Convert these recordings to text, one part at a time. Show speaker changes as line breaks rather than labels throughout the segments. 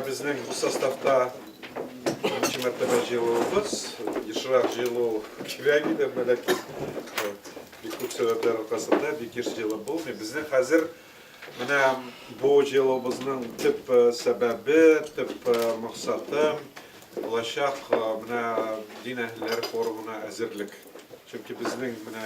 Менә безнең бу составта беренче мәртәбә җыелуыбыз. Ешрак җыелу кирәк иде, әмма ләкин бик күп сәбәпләр аркасында бик еш җыелып булмый. Безнең хәзер менә бу җыелуыбызның төп сәбәбе, төп максаты булачак менә дин әһелләре форумына әзерлек. Чөнки безнең менә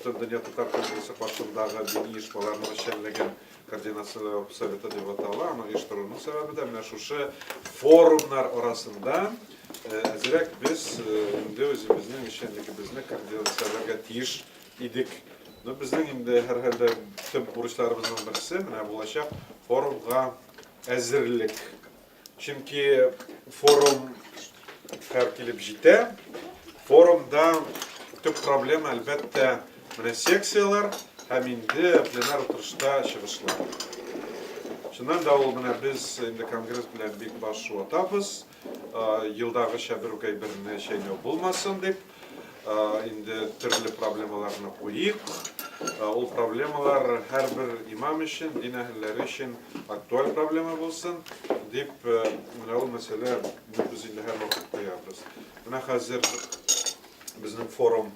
Бөтендөнья татар конгрессы каршындагы дини оешмаларның эшчәнлеген Координацияләү советы дип атала. Аны оештыруның сәбәбе дә менә шушы форумнар арасында әзрәк без инде үзебезнең эшчәнлегебезне координацияләргә тиеш идек. Но безнең инде һәрхәлдә төп бурычларыбызның берсе менә булачак форумга әзерлек. Чөнки форум һәр килеп җитә. Форумда төп проблема, әлбәттә, менә секцияләр һәм инде пленар утырышта чыгышлар. Чыннан да ул менә без инде конгресс белән бик баш ватабыз. Елдагыча бер үк әйберне чәйнәү булмасын дип. Инде төрле проблемаларны куйыйк. Ул проблемалар һәрбер имам өчен, дин әһелләре өчен актуаль проблема булсын, дип, менә ул мәсьәлә без инде һәрвакыт куябыз. Менә хәзер безнең форум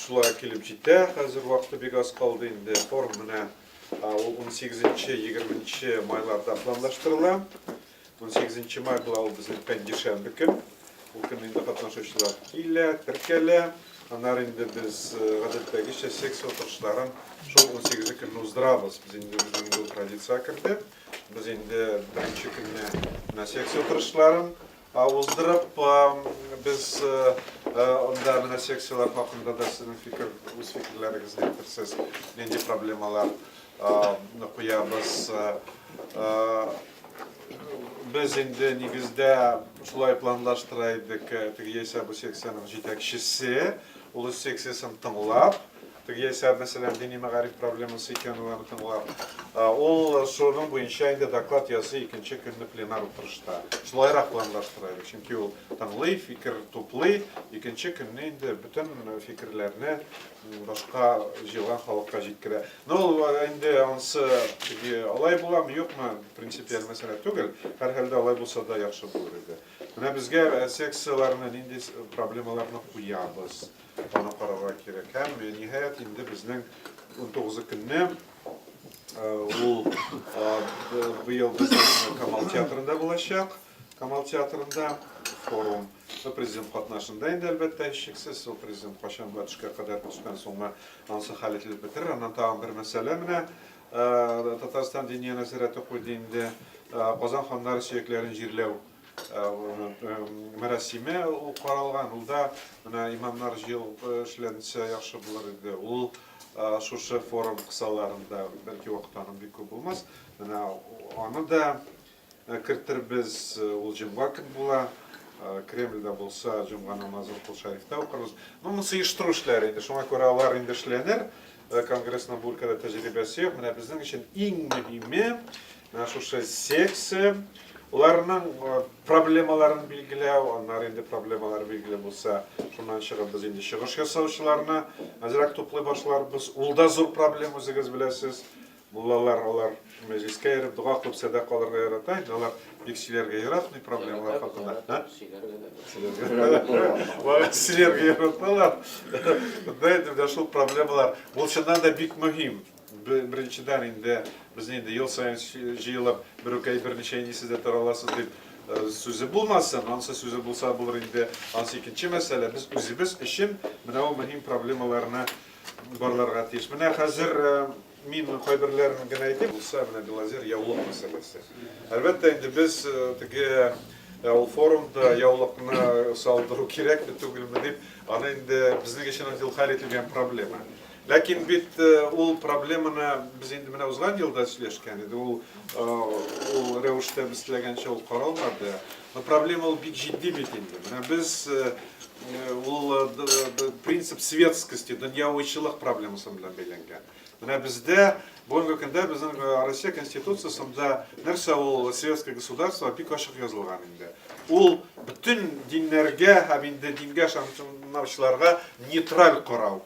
шулай килеп җитә. Хәзер вакыты бик аз калды инде. Форум менә ул 18-20 майларда планлаштырыла. 18 май була ул безнең пәнҗешәмбе көн. Ул көнне инде катнашучылар килә, теркәлә. Аннары инде без гадәттәгечә секция утырышларын шул 18 көнне уздырабыз. Без инде безнең инде ул традиция керде. Без инде беренче көнне менә секция утырышларын уздырып, без анда менә секцияләр хакында да сезнең фикер, үз фикерләрегезне әйтерсез, нинди проблемалар куябыз. Без инде нигездә шулай планлаштыра идек, теге яисә бу секциянең җитәкчесе, ул үз секциясен тыңлап, теге яисә, мәсәлән, дини мәгариф проблемасы икән, ул аны тыңлап, ул шуның буенча инде доклад ясый икенче көнне пленар утырышта. Шулайрак планлаштыра идек, чөнки ул тыңлый, фикер туплый, икенче көнне инде бөтен фикерләрне башка җыелган халыкка җиткерә. Ну, ул инде анысы теге алай буламы, юкмы, принципиаль мәсьәлә түгел. Һәрхәлдә алай булса да яхшы булыр иде. Менә безгә секцияләрне нинди проблемаларны куябыз, аны карарга кирәк. Һәм ниһаять инде безнең 19 көнне ул быел безнең Камал театрында булачак. Камал театрында форум. Ну, президент катнашында инде, әлбәттә, һичшиксез. Ул президент кайчан була, төшкә кадәр, төштән соңмы, анысы хәл ителеп бетерер. Аннан тагын бер мәсьәлә менә Татарстан Диния нәзарәте куйды инде. Казан ханнары сөякләрен җирләү мәрасиме ул каралган. Ул да менә имамнар җыелып эшләнсә яхшы булыр иде. Ул шушы форум кысаларында, бәлки вакыт аның бик күп булмас. Менә аны да Кертербез, ул җомга көн була. Кремльдә булса, җомга намазын Кол Шәрифтә укырбыз. Ну, монысы оештыру эшләре инде, шуңа күрә алар инде эшләнер. Конгрессның бу өлкәдә тәҗрибәсе юк. Менә безнең өчен иң мөһиме, менә шушы секция, уларның проблемаларын билгеләү, аннары инде проблемалар билгеле булса, шуннан чыгып без инде чыгыш ясаучыларны әзрәк туплый башларбыз. Ул да зур проблема, үзегез беләсез. Муллалар алар мәҗлескә йөреп, дога кылып сәдака алырга ярата инде. Алар бик сөйләргә яратмый проблемалар хакында. Сөйләргә. Вәгазь сөйләргә яраталар. Да, инде менә шул проблемалар. Бу чыннан да бик мөһим. Беренчедән инде безне инде ел саен җыелып, бер үк әйберне чәйнисез дә тараласыз дип сүзе булмасын. Ансы сүзе булса булыр инде. Ансы икенче мәсьәлә. Без үзебез өчен менә ул мөһим проблемаларны барларга тиеш. Менә хәзер Мин кайберләрен генә әйтим. Булса, менә Белозер яулык мәсьәләсе. Әлбәттә инде без теге ул форумда яулыкны салдыру кирәкме, түгелме дип, аны инде безнең өчен ул хәл ителгән проблема. Ләкин бит ул проблеманы без инде менә узган елда сөйләшкән иде. Ул ул рәвештә без теләгәнчә ул каралмады. Но проблема ул бик җитди бит инде. Менә без ул принцип светскости, дөньявыйчылык проблемасы белән бәйләнгән. Менә бездә бүгенге көндә безнең Россия Конституциясендә нәрсә ул светское государство бик ачык язылган инде. Ул бөтен диннәргә һәм инде дингә ышанучыларга нейтраль карау.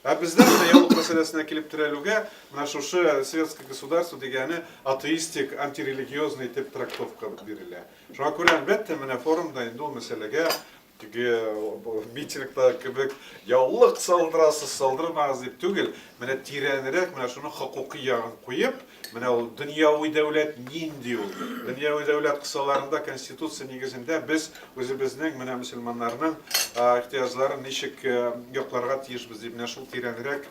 Ә бездә менә яулык мәсьәләсенә килеп терәлүгә, менә шушы светское государство дигәне атеистик, антирелигиозный итеп трактовка бирелә. Шуңа күрә, әлбәттә, менә форумда инде ул мәсьәләгә теге митингта кебек яулык салдырасыз, салдырмагыз дип түгел, менә тирәнрәк менә шуның хокукый ягын куеп, менә ул дөньяви дәүләт нинди ул? Дөньяви дәүләт кысаларында конституция нигезендә без үзебезнең менә мөселманнарның ихтыяҗларын ничек якларга тиешбез дип менә шул тирәнрәк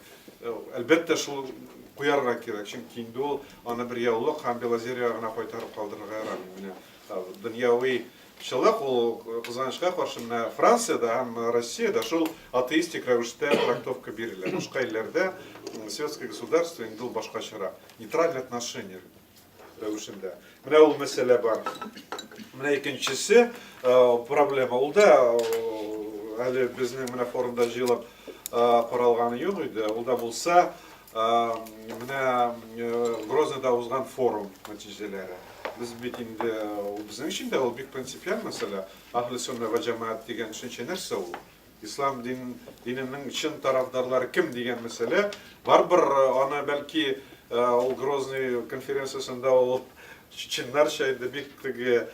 әлбәттә шул куярга кирәк, чөнки инде ул аны бер яулык һәм Белозерьега гына кайтарып калдырырга ярамый. Менә дөньяви Чынлык ул, кызганычка каршы, менә Франциядә һәм Россиядә шул атеистик рәвештә трактовка бирелә. Башка илләрдә светское государство инде ул башкачарак, нейтральное отношение рәвешендә. Менә ул мәсьәлә бар. Менә икенчесе проблема, ул да әле безнең менә форумда җыелып каралганы юк иде. Ул да булса, менә Грозныйда узган форум нәтиҗәләре. Без бит инде, ул безнең өчен дә ул бик принципиаль мәсьәлә. Әһле сөннә вә җәмәгать дигән төшенчә нәрсә ул? Ислам дин, диненең чын тарафдарлары кем дигән мәсьәлә. Барыбер аны бәлки ул Грозный конференциясендә ул чеченнарча инде бик теге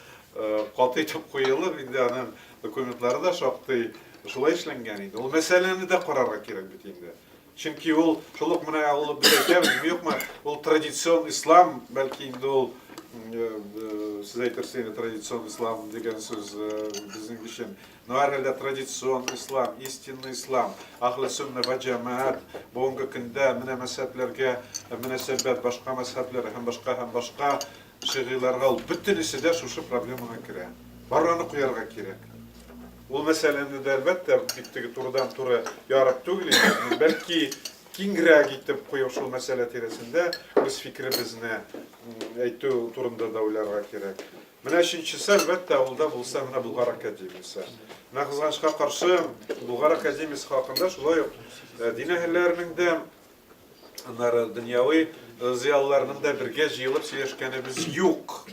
каты итеп куелып, инде аның документлары да шактый шулай эшләнгән инде. Ул мәсьәләне дә карарга кирәк бит инде. Чөнки ул шул ук менә ул без әйтәбез, юкмы, ул традицион ислам, бәлки инде ул сез әйтерсез инде традицион ислам дигән сүз безнең өчен. Но һәрхәлдә традицион ислам, истинный ислам, әһле сөннә вә җәмәгать бүгенге көндә менә мәзһәбләргә мөнәсәбәт, башка мәзһәбләр һәм башка һәм башка шигыйларга ул бөтенесе дә шушы проблемага керә. Бар аны куярга кирәк. Ул мәсьәләне дә, әлбәттә, бик теге турыдан-туры ярып түгел инде, бәлки киңрәк итеп куеп шул мәсьәлә тирәсендә үз фикеребезне әйтү турында да уйларга кирәк. Менә өченчесе, әлбәттә, ул да булса менә Болгар академиясе. Менә кызганычка каршы, Болгар академиясе хакында шулай ук дин әһелләренең дә, Аннары дөньяви зыялыларның да бергә җыелып сөйләшкәнебез юк.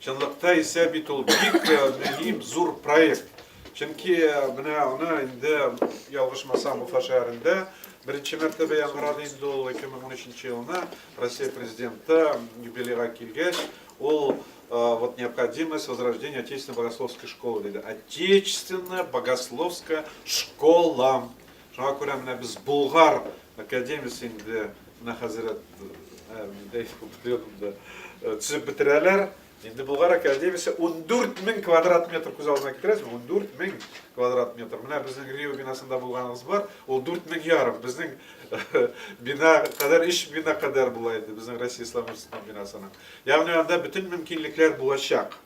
Чынлыкта исә бит ул бик мөһим, зур проект. Чөнки менә аны инде ялгышмасам Уфа шәһәрендә беренче мәртәбә яңгырады инде ул 2013 елны Россия президенты юбилейга килгәч, ул вот необходимость возрождения отечественной богословской школы диде. Отечественная богословская школа. Шуңа күрә менә без Болгар академиясе инде менә хәзрәт төзеп бетерәләр. Инде Болгар академиясе 14 мең квадрат метр күз алдына китерәсезме? 14 мең квадрат метр. Менә безнең Рио бинасында булганыгыз бар, ул 4 мең ярым. Безнең бина кадәр, өч бина кадәр була инде безнең Россия Ислам университетының бинасының. Ягъни анда бөтен мөмкинлекләр булачак.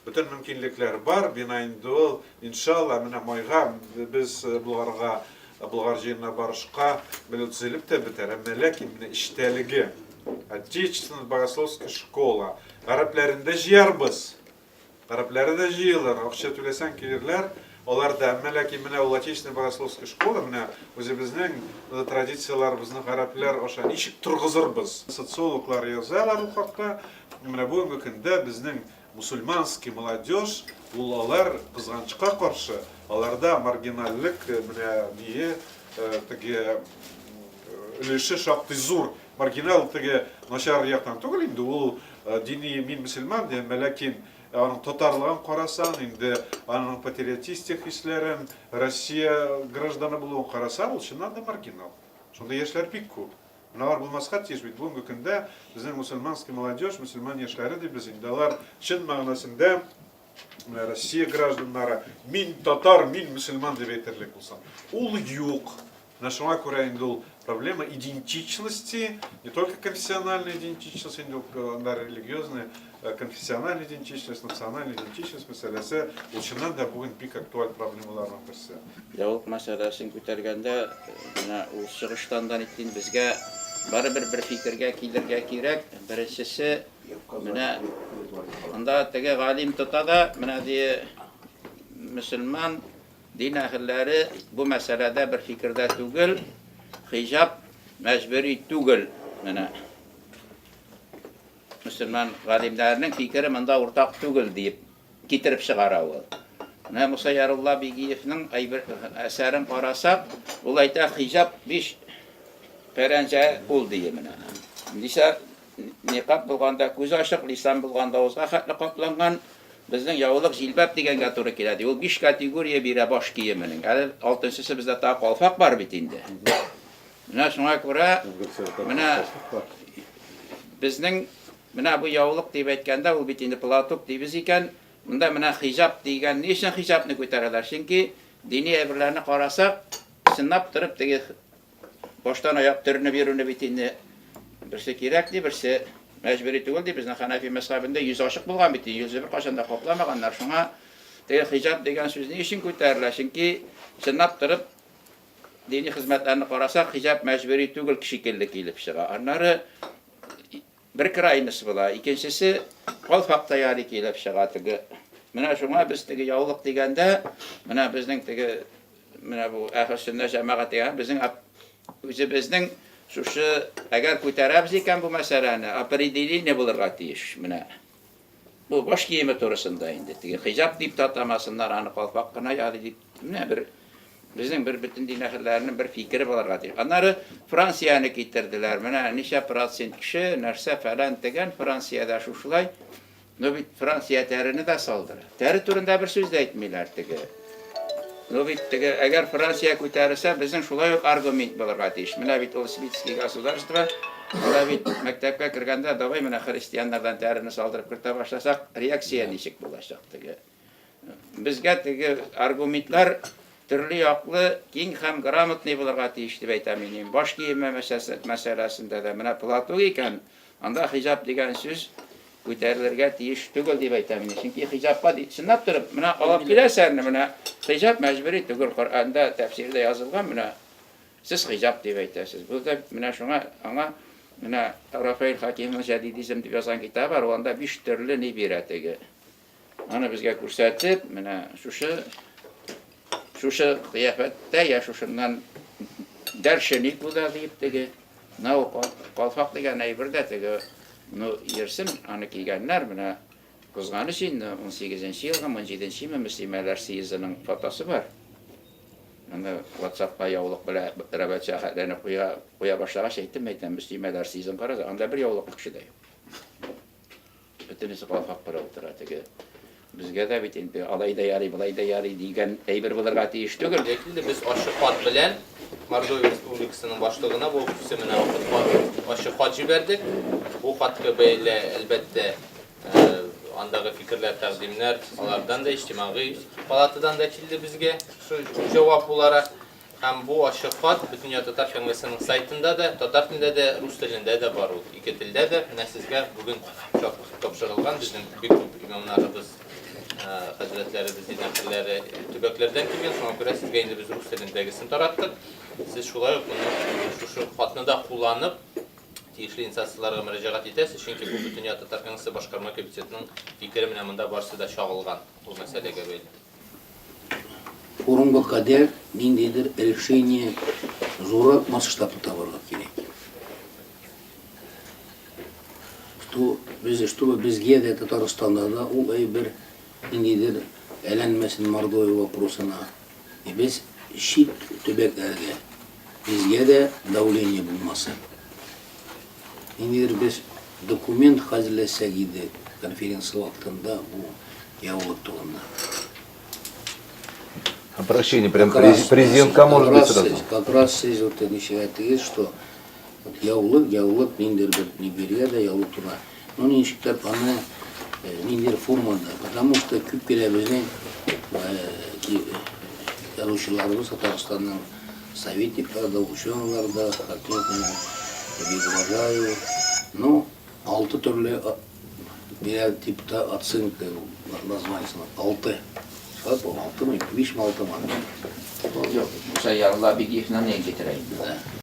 Бөтен мөмкинлекләр бар, бина инде ул, иншалла, менә майга без Болгарга, Болгар җыенына барышка менә төзелеп тә бетәр, әмма ләкин менә эчтәлеге, Отечественная богословская школа, гарәпләрен дә җыярбыз, гарәпләре дә җыелыр, акча түләсәң килерләр, алар да, әмма ләкин менә ул Отечественная богословская школа, менә үзебезнең традицияләребезне гарәпләр аша ничек торгызырбыз? Социологлар язалар ул хакта, Менә бүгенге көндә безнең мусульманский молодежь, ул алар, кызганычка каршы, аларда маргинальлек менә ние, теге өлеше шактый зур. Маргинал теге начар яктан түгел инде, ул дини мин мөселман ди, әмма ләкин аның татарлыгын карасаң, инде аның патриотистик хисләрен, Россия гражданы булуын карасаң, ул чыннан да маргинал. Шундый яшьләр бик күп. Менә алар булмаска тиеш бит. Бүгенге көндә безнең мусульманский молодежь, мөселман яшьләре дибез инде, алар чын мәгънәсендә менә Россия гражданнары, мин татар, мин мөселман дип әйтерлек булсын. Ул юк. Менә шуңа күрә инде ул проблема идентичности, не только конфессиональная идентичность, инде ул аннары религиозная, конфессиональная идентичность, национальная идентичность мәсьәләсе, ул чыннан да бүген бик актуаль проблемаларның берсе.
Яулык мәсьәләсен күтәргәндә, менә ул чыгыштан да нитте инде, безгә барыбер бер фикергә килергә кирәк. Беренчесе, менә анда теге галим тота да, менә ди, мөселман дин әһелләре бу мәсьәләдә бер фикердә түгел, хиҗап мәҗбүри түгел, менә. Мөселман галимнәренең фикере монда уртак түгел диеп китереп чыгара ул. Менә Муса Ярулла Бигиевның әйбер әсәрен карасак, ул әйтә, хиҗап биш Пәрәнҗә ул дие менә. Ничә никаб булганда күз ачык, лисан булганда авызга хәтле капланган, безнең яулык җилбәп дигәнгә туры килә ди. Ул биш категория бирә баш киеменең. Әле алтынчысы бездә тагы калфак бар бит инде. Менә шуңа күрә менә безнең менә бу яулык дип әйткәндә, ул бит инде платок дибез икән, монда менә хиҗап дигән, ни өчен хиҗапны күтәрәләр? Чөнки дини әйберләрне карасак, чынлап торып теге баштан аяк төренеп йөрүне бит инде берсе кирәк ди, берсе мәҗбүри түгел ди. Безнең Хәнәфи мәзһәбендә йөз ачык булган бит, йөзне беркайчан да капламаганнар. Шуңа теге хиҗап дигән сүз ни өчен күтәрелә? Чөнки чынлап торып дини хезмәтләрне карасак, хиҗап мәҗбүри түгел шикелле килеп чыга. Аннары бер крайность була, икенчесе калфак та ярый килеп чыга теге. Менә шуңа без теге яулык дигәндә, менә безнең теге менә бу әһле сөннә җәмәгать дигән безнең үзебезнең шушы әгәр күтәрәбез икән бу мәсьәләне, определение булырга тиеш менә. Бу баш киеме турысында инде. Теге хиҗап дип тә атамасыннар, аны калфак кына ярый дип. Менә бер безнең бер бөтен дин әһелләренең бер фикере булырга тиеш. Аннары Францияне китерделәр. Менә ничә процент кеше, нәрсә фәлән тегән Франциядә шушылай. Но бит Франция тәрене дә салдыра. Тәре турында бер сүз дә әйтмиләр теге. Но бит теге, әгәр Франция күтәрелсә, безнең шулай ук аргумент булырга тиеш. Менә бит ул светский государство, анда бит мәктәпкә кергәндә, давай менә христианнардан тәрене салдырып кертә башласак, реакция ничек булачак теге. Безгә теге аргументлар төрле яклы, киң һәм грамотный булырга тиеш дип әйтәм мин. Баш киеме мәсьәләсендә дә менә платок икән, анда хиҗап дигән сүз күтәрелергә тиеш түгел дип әйтәм инде. Чөнки хиҗапка чынлап торып, менә алып киләсәрне, менә хиҗап мәҗбүри түгел, Коръәндә тәфсирдә язылган, менә сез хиҗап дип әйтәсез. Бу да менә шуңа аңа менә Рафаэль Хакимовның Җәдидизм дип язган китабы бар, анда биш төрле ни бирә теге. Аны безгә күрсәтеп, менә шушы шушы кыяфәттә я шушыннан дальше никуда дип теге. Менә ул калфак дигән әйбер дә теге, ну, йөрсен, аны кигәннәр, менә кызганыч инде, 18 елгы, 17 ме мөслимәләр съездының фотосы бар. Аны WhatsApp-ка яулык белән рәбәт сәяхәтләрне куя, куя башлагач, әйттем, әйтәм, мөслимәләр съездын карады, анда бер яулыклы кеше дә юк. Бөтенесе калфак белән утыра теге. Безгә дә бит инде алай да ярый, болай да ярый дигән әйбер булырга тиеш түгел.
Инде без ачык хат белән Мордовия Республикасының башлыгына Волков исеменә ачык хат җибәрдек. Бу хатка бәйле, әлбәттә, андагы фикерләр, тәкъдимнәр алардан да, Иҗтимагый палатадан да килде безгә җавап буларак. Һәм бу ачык хат Бөтендөнья татар конгрессының сайтында да, татар телендә дә, рус телендә дә бар ул. Ике телдә дә. Менә сезгә бүген тапшырылган безнең бик күп имамнарыбыз, хәзрәтләребез, дин әһелләре төбәкләрдән килгән. Шуңа күрә сезгә инде без рус телендәгесен тараттык. Сез шулай ук моны шушы хатны да кулланып, тиешле инстанцияләргә мөрәҗәгать итәсез, чөнки бу Бөтендөнья татар конгрессы башкарма комитетының фикере менә монда барысы да чагылган бу мәсьәләгә бәйле.
Форумга кадәр ниндидер решение зуррак масштабта табарга кирәк. Что без, чтобы безгә дә Татарстанда да ул әйбер ниндидер әйләнмәсен Мордовия вопросына. И без чит төбәкләргә безгә дә давление булмасын. Ниндидер без документ хәзерләсәк иде конференция вакытында бу яулык турында.
Обращение прям президентка может быть сразу.
Как раз сез вот ничек әйттегез, что яулык, яулык ниндидер бер ни биргә дә яулык турында. Ну ничектер аны ниндидер формада, потому что күп кенә безнең язучыларыбыз Татарстанның советниклар да, ученыйлар да, Хакимовны бик уважаю. Ну, алты төрле бирә типта оценка названиесына. Алты. Шулай бу, алтымы, бишме, алтымы?
Юк, Муса Ярулла Бигиевның ни китерә инде.
Да.